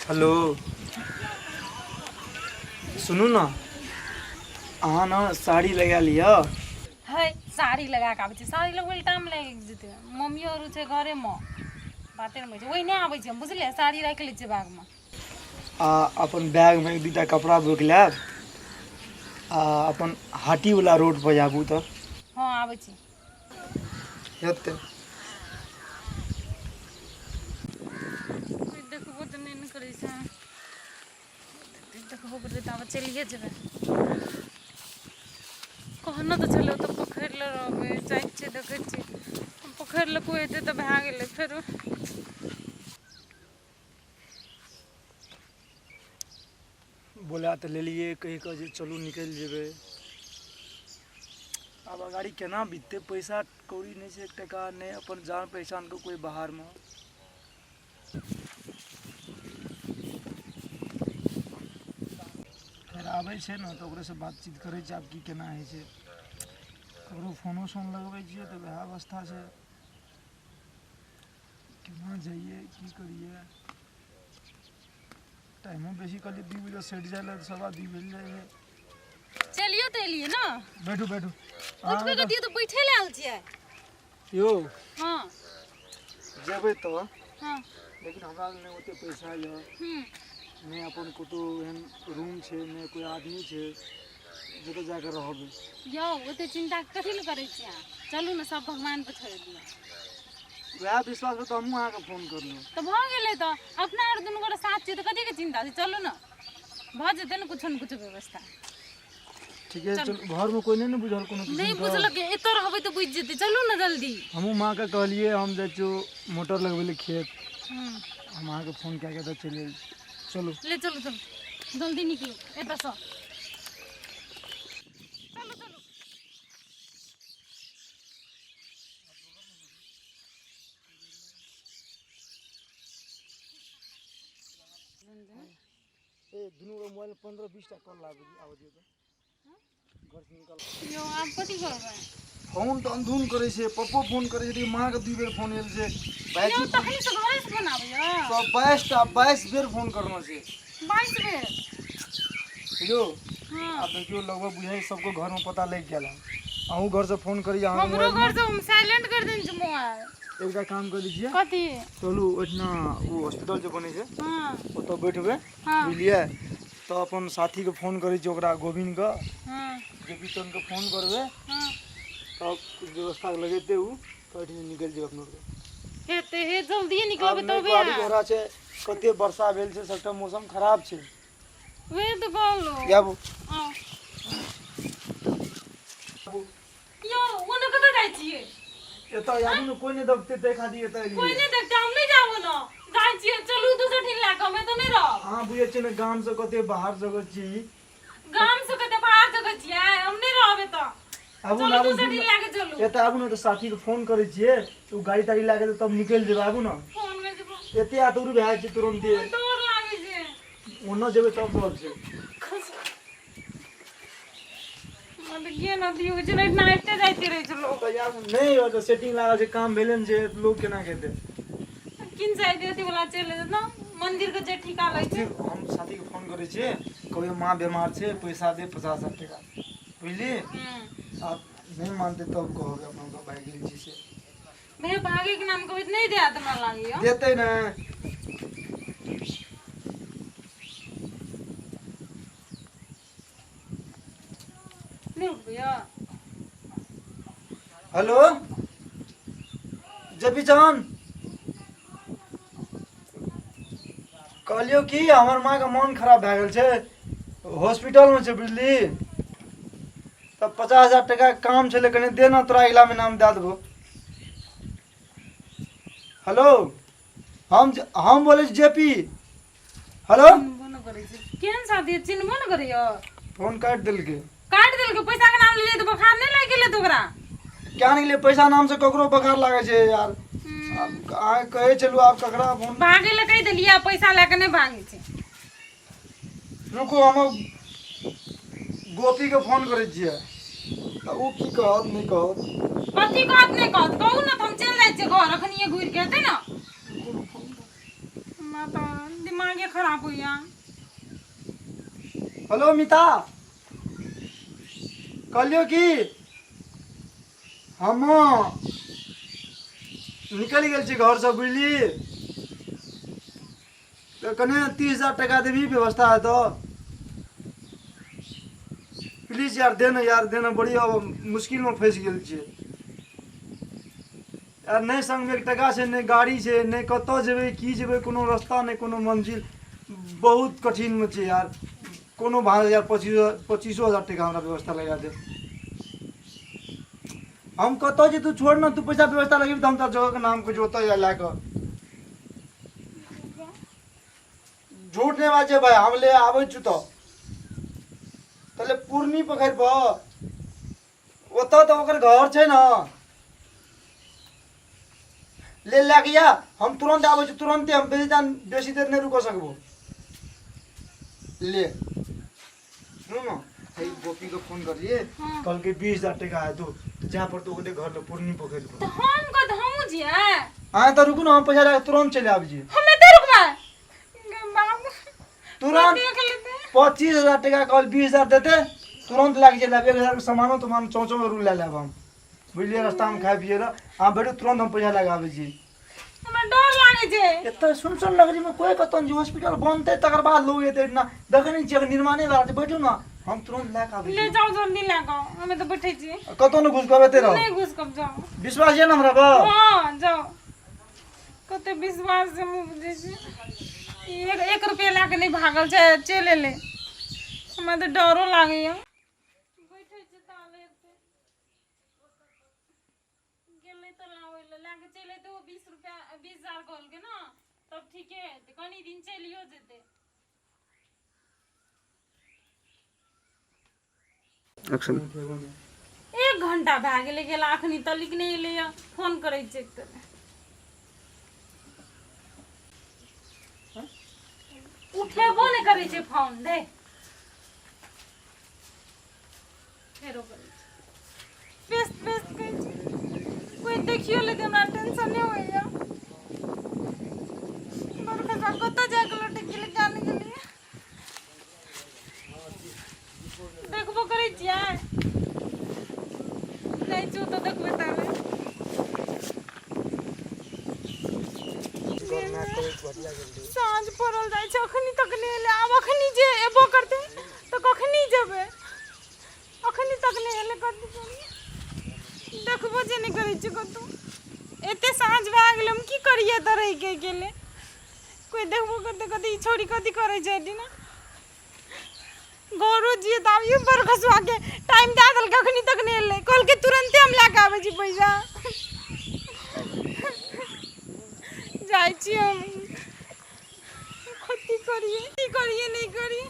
Hello, सुनू ने, अहाँ ने साड़ी लगा लिअ। है, साड़ी लगा कऽ आबै छै? साड़ी लगबै लए टाइम लागि जेतै। मम्मियो आर छै घरेमे, बाते नहि छै। ओहिने आबै छै हम, बुझलियै? साड़ी राखि लै छियै बैगमे। आ अपन बैगमे एक दूटा कपड़ा बुक लेब आ अपन हाटीवला रोड पर आबू तऽ। हँ, आबै छी। हेतै। कोइ देखबो तऽ नहि ने करै छै। देखबो करतै तऽ आब चलिए जेबै। कहने तऽ छलै ओतऽ पोखरि लग रहबै। जाइ छियै, देखै छियै। पोखरि लग कोइ हेतै तऽ भए गेलै फेरो। बोला तऽ लेलियै कहि कऽ जे चलू निकलि जेबै। आब अगाड़ी केना बिततै? पैसा कौड़ी नहि छै एक टका, नहि अपन जान पहचानके कोइ बाहरमे। फेर आबै छै ने तऽ ओकरेसँ बातचीत करै छियै, आब की केना होइ छै। ककरो फोनो सोन लगबै छियै तऽ वएह अवस्था छै। केना जइयै, की करियै? टाइमो बेसी कहलियै 2 बजे सेट जाइ लए, 2:15 बजि जाइ छै। चलियो तऽ एलियै ने। बैठू, बैठू। उठबे कऽ दियौ तऽ बैठे लए आयल छियै। यौ। हँ। जेबै तऽ लेकिन हमरा लग नहि ओते पैसा यऽ, नहि अपन कतहु एहन रूम छै, नहि कोइ आदमी छै जतऽ जाकऽ रहबै। यौ, ओते चिन्ता कथी लए करै छियै अहाँ? चलू ने, सब भगवान पर छोड़ि दियौ। वएह विश्वास पर तऽ हमहूँ अहाँके फोन करलहुँ। तऽ भऽ गेलै तऽ अपना आर दुनू गोटे साथ छियै तऽ कथीके चिन्ता छै? चलू ने, भऽ जेतै ने कुछो ने कुछो व्यवस्था। ठीके छै, चलू। घरमे कोइ नहि ने बुझल कोनो नहि किसिमके? बुझलक, एतऽ रहबै तऽ बुझि जेतै। चलू ने जल्दी। हमहूँ माँके कहलियै, हम जाइ छियौ मोटर लगबै लए खेत। हम अहाँके फोन कए कऽ तऽ चलि एल छी। चलू। ले चलू, चलू, जल्दी निकलू एतऽसँ। चलू, चलू। ए, दुनू गोटा मोबाइल 15-20 टा कॉल आबै आबै दियौ तऽ घरसँ निकल। यौ, आब कथी करबै? फोन तऽ अंधून करै छै। पप्पो फोन करै छै, माँके 2 बेर फोन आयल छै। यौ। भाइजी। तखन से घरे से फोन आबैया? सब 22 टा, 22 बेर फोन करना छै। 22 बेर? यौ। हँ। आब देखियौ, लगभग बुझाइ सबके घरमे पता लागि गेल हन। अहूँ घरसँ फोन करी अहाँ। हमरो घर से हम साइलेंट कर देने छी मोबाइल। एकटा काम करै छियै। कथी? चलू, ओहिठिना ओ हॉस्पिटल जे बनै छै, ओतऽ बैठबै। बुझलियै? तऽ अपन साथीके फोन करै छियै, ओकरा गोविन्दके, जे भी चन्दके फोन करबै, तब कुछ व्यवस्था लगेतै ओ, तऽ एहिठिन निकलि जेबै अपनो आरके। हेतै हे, जल्दिए आब निकलबै। नहि तबे गाड़ी घोड़ा छै, कते वर्षा भेल छै, सबटा मौसम खराब छै। वएह तऽ कहलहुँ। आबू। आउ। आबू। यौ, ओने कतऽ जाइ छियै? एतऽ आबू ने, कोइ नहि देखतै, ताहि खातिर एतऽ कोइ एलियै। नहि देखतै, हम नहि जाबो ने। जाइ छियै, चलू दोसर ठिन लए कऽ, हम एतऽ नहि रहब। अहाँ बुझै छियै ने, गामसँ कते बाहर जगह छी। गाम से कते बाहर जगह छियै, हम नहि रहब एतऽ। आबू ने। चलू। आबू। दोसर ठिन लए कऽ चलू। एतऽ आबू ने तऽ साथीके फोन करै छियै, ओ गाड़ी ताड़ी लए कऽ तब निकलि जेबै। आबू ने। फोन में जेबो। एते आतुर भए जाइ छै तुरन्ते। डर लागै छै। ओन्नऽ जेबै तब डर छै। मतलब के नदी होइ छै ने, एहिठिना आबिते जाइते रहै छै लोक। तऽ आब नहि ओतऽ सेटिंग लागल छै, काम भेलै ने छै, लोक केना खेतै? किन जाइते अथी वाला चलि जेतै ने, मंदिर के जे ठीका लै छै। हम साथीके फोन करै छियै, कहबै माँ बेमार छै, पैसा दे 50,000 टाका, बुझलियै? आब नहि मानतै तब कहबै अपना सब भागि गेल छी से। भैया, भागे के नाम कहबै तऽ नहि देत हमरा लागैया। देतै ने। नहि उठबैया। हेलो, जबी जान, कहलियौ कि हमर माँके मोन खराब भए गेल छै, हॉस्पिटलमे छै, बुझली? तऽ 50,000 टाकाके काम छलै, कनि दे ने, तोरा अगिला महीनामे दए देबौ। हेलो, हम बोलै छी जे पी। हेलो। चिन्हबो न करै छै, केहन साथी है, चिन्हबो न करैया। फोन काटि देलकै। काटि देलकै? पैसा के नाम लेलियै तऽ बोखार नहि लागि गेलै तऽ ओकरा? क्या नहि गेलै, पैसा नाम से ककरो बोखार लागै छै यार। आब अहाँ कहै छलू, आब ककरा फोन भागै लए कहि देलियै आ पैसा लए कऽ नहि भागै छै। रुकू, हम गोपीके फोन करै छियै तऽ ओ की कहत, नहि कहत। कथी कहत, नहि कहत? कहू ने तऽ हम चलि जाइ छियै घर अखनिये घुरि के, हेतै ने? हमरा तऽ दिमागे खराब होइया। हेलो मिता, कहलियौ कि हम निकलि गेल छी घरसँ, बुझली? तऽ कने 30,000 टका देबही, व्यवस्था हेतौ? प्लीज यार, दे ने यार, दे ने। बड़ी अब मुश्किलमे फँसि गेल छियै यार। नहि संगमे एक टका छै, नहि गाड़ी छै, नहि कतऽ जेबै, की जेबै, कोनो रस्ता नहि, कोनो मंजिल। बहुत कठिनमे छै यार। कोनो भाड़ा यार, 25,000 टका हमरा व्यवस्था लगा दे। हम कतऽ जे तू छोड़ ने, तू पैसा व्यवस्था लगेबी तऽ हम तोरा जगहके नाम कहै छियौ, ओतऽ जा लए कऽ। झूठ नहि बाजै भाई, हम ले आबै छु। तऽ तले पूर्णी पोखरि पर, ओतऽ तऽ ओकर घर छै ने। ले लए के या, हम तुरंत आबै छी, तुरंते। हम बेसी टाइम, बेसी देर नहि रुकऽ सकबो। ले सुनू ने, हे गोपी के फोन करिए। कहलकै 20,000 टका हेतौ तऽ जाय पड़तौ ओकरे घर लग, पूर्णी पोखरि पर। तऽ हम कत हमहूँ जियै? अहाँ तऽ रुकू ने, हम पैसा लए कऽ तुरंत चलि आबै छी। हम एते रुकबै गे बाबू? तुरंत। देख लेतै। 25,000 टका कहल, 20,000 देते, तुरंत लए के चलि आयब। 1,000 के सामानो तमान चौचौ रू लए लेब हम, बुझलियै? रास्तामे खाइ पियै लए। अहाँ बैठू, तुरंत हम पैसा लए कऽ आबै छी। हमरा डर लागै छै। एतऽ सुनसन नगरीमे कोइ कतऽ नहि छै। हॉस्पिटल बनतै तकर बाद लोग एतै ना। देखै नहि छियै, निर्माणे भए रहल छै। बैठू ने, हम तुरंत लए कऽ आबै ले छी। जाउ जल्दी लए कऽ, हमे तऽ बैठै छी। कतौ नहि घुसकब, एतै रह। नहि घुसकब, जाउ। विश्वास यऽ ने हमरा पर? हँ, जाउ। कते विश्वास से मुँह बुझै छी। एक एक रुपया लए कऽ नहि भागल छै, चलि एलै। हमरा तऽ डरो लागैया। बैठै छी ताले एते। गेलै तऽ लाबै लए, लए कऽ चलि एतै ओ। 20 रुपया, 20,000 कहलकै ने, तब ठीके हेतै, कनि दिन चलियो जेतै। एक्शन। एक घंटा भए गेलै गेला, अखनी तलिक नहि एलैया। फोन करै छियै एक तऽ उठेबो नहि करै छै फोन। दे, फेरो करै छै। व्यस्त व्यस्त कहै छै। कोइ देखियो लेतै, हमरा टेंशन नहि होइया। बरखा कतऽ जाके लटकि गेलै, जान गेलियै। देखबो करै छियै? नहि छौ तऽ देखबै ताले। साँझ पड़ल जाइ छै, अखनी तक नहि एलै। आब अखनी जे एबो करतै तऽ कखनी जेबै? अखनी तक नहि एलै। कथी करियै? देखबो जे नहि करै छियै कतहु। एते साँझ भए गेलै, हम की करियै तऽ रहि के गेलै? कोइ देखबो करतै, कथी ई छौड़ी कथी करै छै एहिठिना? घरो जियै तऽ आब ई बरखसुआके टाइम दए देलकै, अखनी तक नहि एलै। कहलकै तुरन्ते हम लए कऽ आबै छी पैसा। जाइ छी हम, कथी करियै, की करियै, नहि करियै?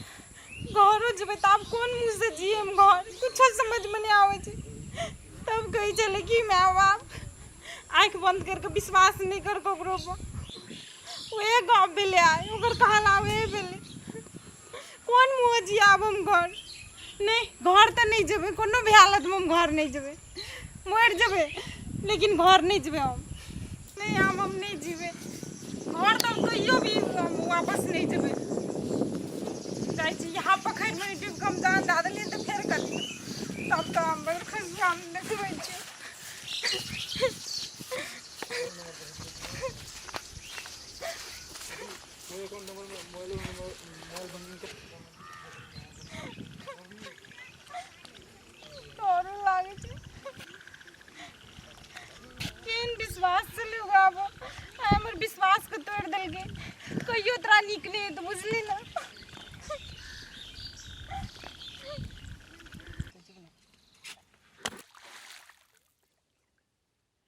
घरो जेबै तऽ आब कोन मुँहसँ जियै हम घर? कुछो समझमे नहि आबै छै। तब कहै छलै कि माय बाप आँखि बन्द करि कऽ विश्वास नहि कर ककरो पर। उएह गप भेलै आइ, ओकर कहला उएह भेलै। कोन मुँह जियै आब हम घर? नहि, घर तऽ नहि जेबै। कोनो भी हालतमे हम घर नहि जेबै। मरि जेबै लेकिन घर नहि जेबै हम। नहि, आब हम नहि जीबै घर तऽ। हम कहियो भी हम वापस नहि जेबै। जाइ छी यहाँ पोखरिमे डूबि कऽ हम जान दए देलियै तऽ फेर कथी? तब तऽ हम खुशबा देखबै छी। डरो लागै छै। केहन विश्वास छलै ओकरा पर, आइ हमर विश्वासके तोड़ि देलकै। कहियो तोरा नीक नहि हेतौ, बुझली ने?